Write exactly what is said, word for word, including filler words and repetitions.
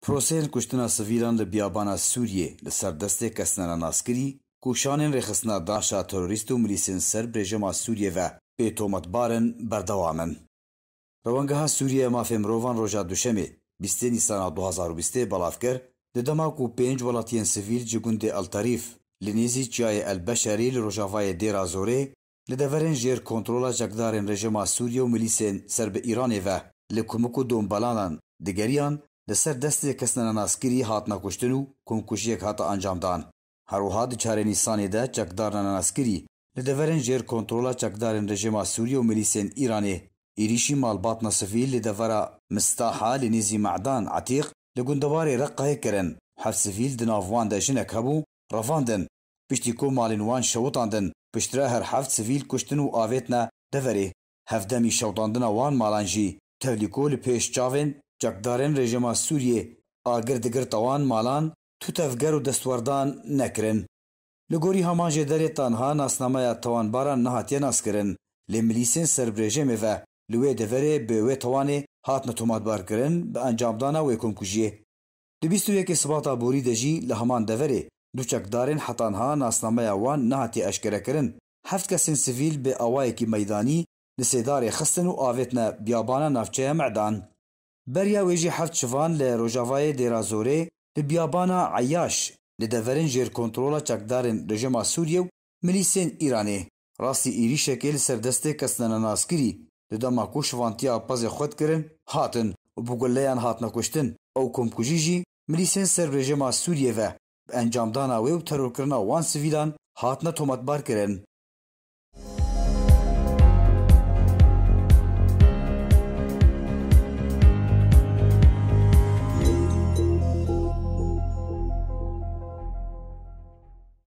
Proseyên kuştina sivîlan li biyabana Sûriyê li ser destê kesnena naskirî, ku şanên rêxistina DAIŞa terorîst û milîsên ser bi rejîma Sûriyê ve pê tometbar in, berdewam in. Rewengeha Sûriye ya Mafê Mirovan roja Duşemê, bîstê Nîsana du hazar û bîstê belav kir, di dema ku pênc welatiyên sivîl ji gundê El Tarîf li nêzî çiyayê El Beşerî li rojavayê Dêra Zorê, li deverên jêr kontrola çekdarên rejîma Sûriye û milîsên ser bi Îranê ve li kumik û dombelanan digeriyan, li ser destê kesnena naskirî hatine kuştin û komkujiyek hate encamdan. Her wiha di çarê Nîsanê de çekdarna naskirî li deverên jêr kontrola çekdarên rejîma Sûriye û milîsên Îranê êrîşî malbatna sivîl li devera Mistaha li nêzî Me'dan Etîq li gundewarê Reqayê kirin. Heft sivîl, di nav wan de jinek hebû, revandin. Piştî ku malên wan şewitandin, piştre her heft sivîl kuştin û avêtine deverê. Hevdemî şewitandina wan malan jî tevlî ku li pêş çavên çekdarên rejîma Sûriyê agir digirta wan malan tu tevger û destwerdan nekirin. Li gorî heman jêderê tanha nasnameya tawanbaran nehatiye naskirin, lê milîsên ser bi rejîmê ve li wê deverê bi wê tawanê hatine tomatbarkirin bi encamdana wê komkujiyê. Di bîst û yekê Sibata borî de jî li heman deverê du çekdarên heta niha nasnameya wan nehatiye eşkerekirin, heft kesên sivîl bi awayekî meydanî li sêdarê xistin û avêtine biyabana navçeya Me'dan. Beriya wê jî heft şivan li rojavayê Dêra Zorê li biyabana Eyaş li deverên jêr kontrola çekdarên rejîma Sûriye û milîsên Îranê, rastî êrîşekê li ser destê kesnena naskirî di dema ku şivantiya pezê xwe dikirin, hatin û bi guleyan hatine kuştin. Ew komkujî jî milîsên ser bi rejîma Sûriye ve bi encamdana wê û terorkirina wan sivîlan hatine tometbar kirin.